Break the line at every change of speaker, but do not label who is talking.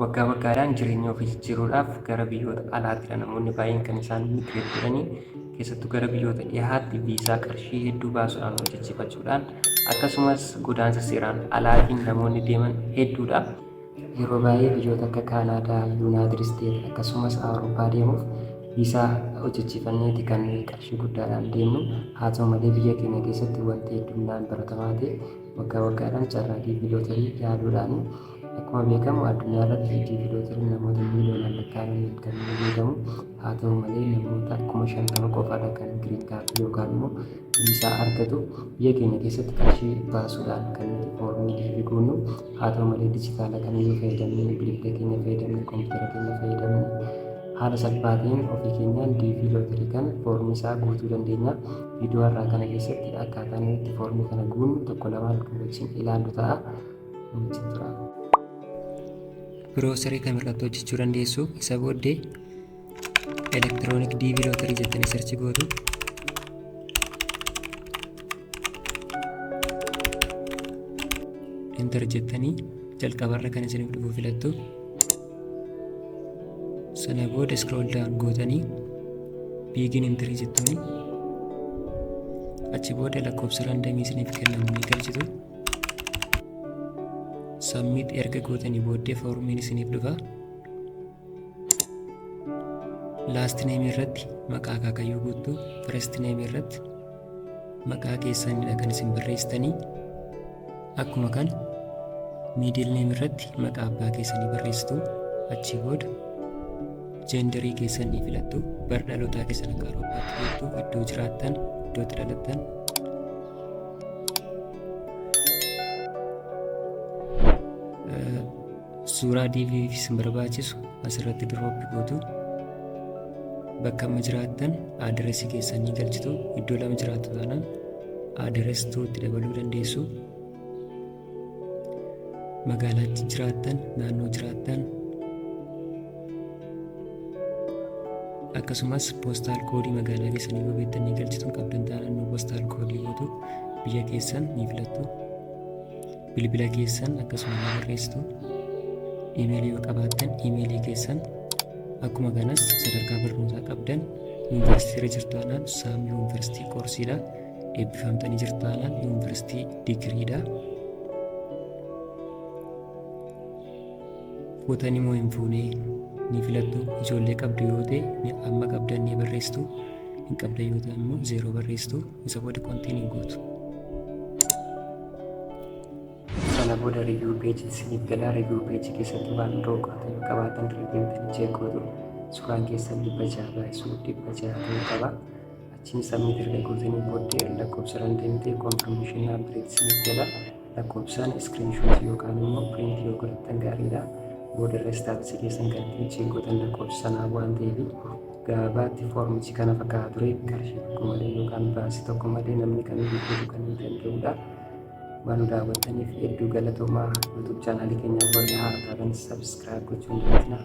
Waggaa waggaadhaan jireenya ofii jijjiiruudhaaf gara biyyoota alaattidha namoonni baay'een kan isaan migrate godhanii, keessattuu gara biyyoota dhihaatti viizaa qarshii hedduu baasuudhaan hojjechiifachuudhaan, akkasumas godaansa seeraan alaatiin namoonni deeman hedduudha. Yeroo baay'ee biyyoota akka Kaanaadaa, Yuunaayitid Isteet akkasumas Awurooppaa deemuuf viizaa hojjechiifanneeti kan qarshii guddaadhaan deemnu. Haa ta'u malee, biyya keenya keessatti wanti hedduminaan baratamaa ta'e waggaa waggaadhaan carraa DV lootarii yaaluudhaani. Akkuma beekamu, addunyaa irratti DV looteriin namoota miiliyoonaan lakkaa'amaniin kan inni beekamu. Haa ta'u malee, namoota 50,000 qofaadha kan green card yookaan immoo viisaa argatu. Biyya keenya keessatti qarshii baasuudhaan kan nuti foormii DV guunnu. Haa ta'u malee, dijitaala kamiyyuu fayyadamnee, bilbila keenya fayyadamnee, kompiitara keenya fayyadamnee, haala salphaa ta'een ofii keenyaan DV looterii kana foormii isaa guutuu dandeenya. Viidiyoo har'aa kana keessatti akkaataa nuyi itti foormii kana guunnu tokko lamaan kan wajjin ilaallu ta'a. Wajjin tura. Browserii kamirratti hojjechuu dandeessu. Isa booddee electronic DV lottery jettanii search gootu. Enter jettanii jalqabarra kan isiniif dhufu filattu. Sana booda scroll down gootanii begin entry jettuuni. Achi booda lakkoofsa randomii isiniif kennamu ni galchitu. Submit erga gootanii booddee foormiin isiniif dhufa. Last name irratti maqaa akaakayyuu guuttu. First name irratti maqaa keessanidha kan isin barreessitanii. Akkuma kana middle name irratti maqaa abbaa keessanii barreessitu. Achi booda genderii keessan ni filattu. Bara dhalootaa keessan akka Awurooppaatti guuttu. Iddoo jiraattan, iddoo itti dhalattan. Suuraa DV isin barbaachisu asirratti drop gootu. Bakka amma jiraattan addressii keessan ni galchitu. Iddoo lama jiraattu taanaan address itti dabaluu dandeessu. Magaalaatti jiraattan, naannoo jiraattan, akkasumas postal codeii magaalaa keessanii yoo beektan ni galchitu. Qabdan taanaan postal codeii gootu. Biyya keessan ni filattu. Bilbila keessan akkasuma ni barreessitu. Imeelii yoo qabaattan imeelii keessan. Akkuma kanas sadarkaa barnootaa qabdan, yuunivarsiitii irra jirtu taanaan some university courseiidha, eebbifamtanii jirtu taanaan yuunivarsiitii digiriidha. Fuutanii moo hin fuunee ni filattu. Ijoollee qabdu yoo ta'e amma qabdan ni barreessitu, hin qabdan yoo ta'e immoo zero barreessitu. Isa booda continue gootu. Sana booda review page isiniif gala. Review page keessatti waan dogoggora yoo qabaatan irra deemtanii check gootu. Suuraan keessan 600 baay'isuu 600 ta'uu qaba. Achiin submit erga gootanii booddee lakkoofsa random ta'e confirmation number isiniif gala. Lakkoofsaan screenshot yookaan immoo print yoo godhattan gaariidha. Booda irra statusii keessan kan ittiin check gootan lakkoofsa sanaa waan ta'eef. Gabaabaatti foormichi kana fakkaata ture. Qarshii tokko malee yookaan baasii tokko malee namni kamiyyuu guutuu kan hin danda'udha. Waan nu daawwattaniif hedduu galatoomaa. YouTube channelii keenyaaf warri haaraa taatan subscribe gochuun dagatinaa.